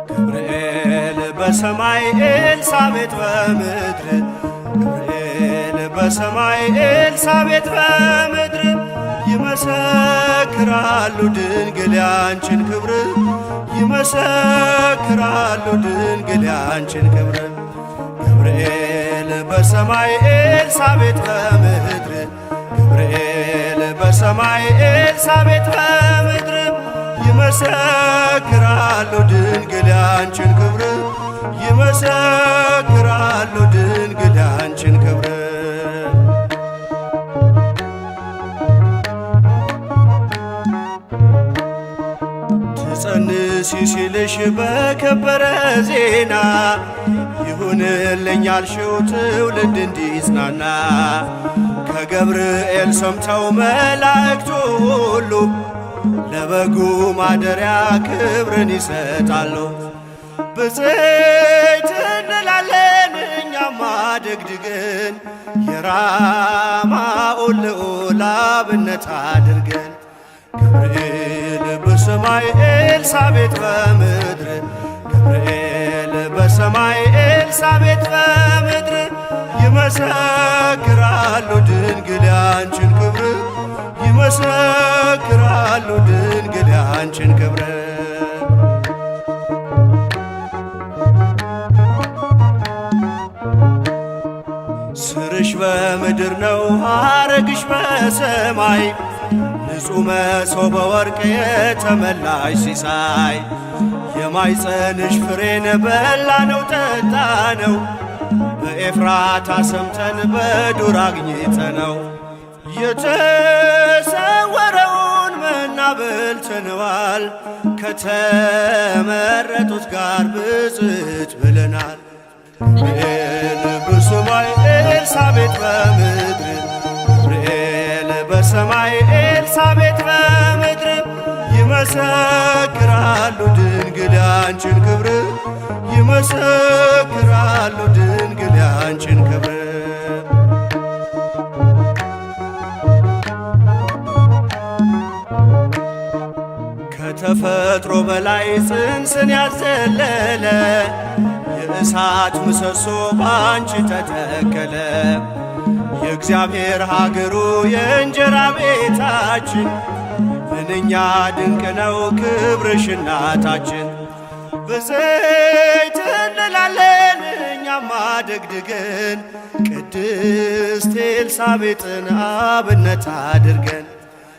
ገብርኤል በሰማይ ኤልሳቤጥ በምድር፣ ገብርኤል በሰማይ ኤልሳቤጥ በምድር፣ ይመሰክራሉ ድንግል ያንቺን ክብር፣ ይመሰክራሉ ድንግል ያንቺን ክብር። ገብርኤል በሰማይ ኤልሳቤጥ በምድር፣ ገብርኤል በሰማይ ኤልሳቤጥ በምድር፣ ይመሰክራሉ ድንግል ያንቺን ክብር፣ ይመሰክራሉ ድንግል ያንቺን ክብር። ትጸንሲ ሲልሽ በከበረ ዜና፣ ይሁንልኝ ያልሽው ትውልድ እንዲጽናና፣ ከገብርኤል ሰምተው መላእክቱ ሁሉ ለበጉ ማደሪያ ክብርን ይሰጣሉ። ብፅዕት እንላለን እኛማ ደግድገን፣ የራማውን ልዑል አብነት አድርገን። ገብርኤል በሰማይ ኤልሳቤጥ በምድር፣ ገብርኤል በሰማይ ኤልሳቤጥ በምድር፣ ይመሰክራሉ ድንግል ያንቺን ክብር፣ ይመሰክራሉ ድንግል ያንቺን ክብር። ስርሽ በምድር ነው ሐረግሽ በሰማይ፣ ንጹሕ መሶበ ወርቅ የተመላሽ ሲሳይ፣ የማይጸንሽ ፍሬን በላነው ጠጣነው፣ በኤፍራታ ሰምተን በዱር አግኝተነው፣ የተሰወረውን መና በልተነዋል፣ ከተመረጡት ጋር ብፅዕት ብለናል። ገብርኤል በሰማይ ኤልሳቤጥ በምድር፣ ገብርኤል በሰማይ ኤልሳቤጥ በምድር፣ ይመሰክራሉ ድንግል ያንቺን ክብር፣ ይመሰክራሉ ድንግል ያንቺን ክብር። ከተፈጥሮ በላይ ጽንስን ያዘለለ፣ የእሳት ምሰሶ ባንቺ ተተከለ። የእግዚአብሔር ሀገሩ የእንጀራ ቤታችን፣ ምንኛ ድንቅ ነው ክብርሽ እናታችን። ብፅዕት እንላለን እኛማ ደግድገን፣ ቅድስት ኤልሳቤጥን አብነት አድርገን።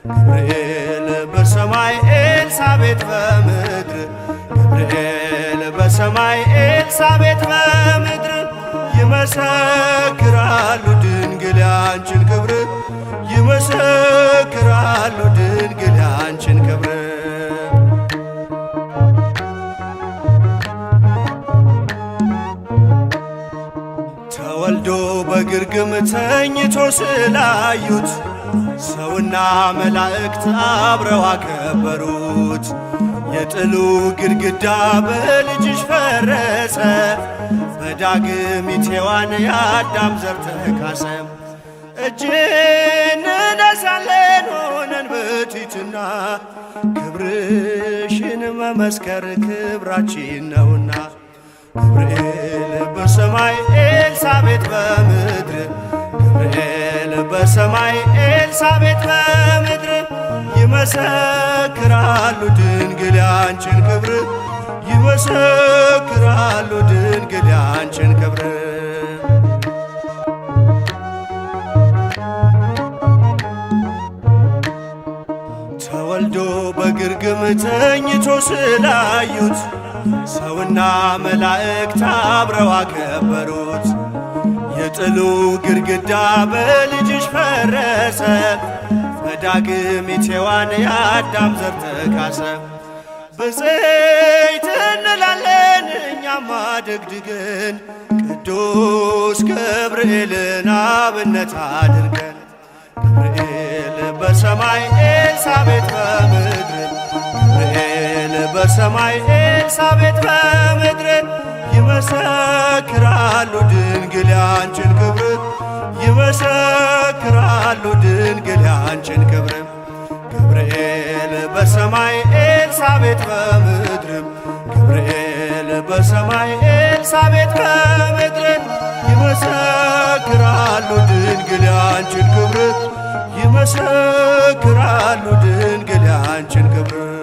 ገብርኤል በሰማይ ኤልሳቤጥ በምድር፣ ገብርኤል በሰማይ ኤልሳቤጥ በምድር፣ ይመሰክራሉ ድንግል ያንቺን ክብር፣ ይመሰክራሉ ድንግል ያንቺን ክብር። ተወልዶ በግርግም ተኝቶ ስላዩት፣ ሰውና መላእክት አብረው አከበሩት። የጥሉ ግድግዳ በልጅሽ ፈረሰ፣ በዳግሚት ሔዋን የአዳም ዘር ተካሰ። እጅ እንነሳለን ሆነን በቲትና፣ ክብርሽን መመስከር ክብራችን ነውና። ገብርኤል በሰማይ ኤልሳቤጥ በምድር፣ ገብርኤል በሰማይ ኤልሳቤጥ በምድር፣ ይመሰክራሉ ድንግል ያንቺን ክብር፣ ይመሰክራሉ ድንግል ያንቺን ክብር። ተወልዶ በግርግም ተኝቶ ስላዩት፣ ሰውና መላእክት አብረው አከበሩት። የጥሉ ግድግዳ በልጅሽ ፈረሰ፣ በዳግሚት ሔዋን የአዳም ዘር ተካሰ። ብፅዕት እንላለን እኛማ ደግድገን፣ ቅዱስ ገብርኤልን አብነት አድርገን። ገብርኤል በሰማይ ኤልሳቤጥ በምድር፣ ገብርኤል በሰማይ ኤልሳቤጥ በምድር፣ ይመሰክራሉ ድንግል ያንችን ክብር፣ ይመሰክራሉ ድንግል ያንችን ክብር። ገብርኤል በሰማይ ኤልሳቤጥ በምድር፣ ገብርኤል በሰማይ ኤልሳቤጥ በምድር፣ ይመሰክራሉ ድንግል ያንችን ክብር፣ ይመሰክራሉ ድንግል ያንችን ክብር።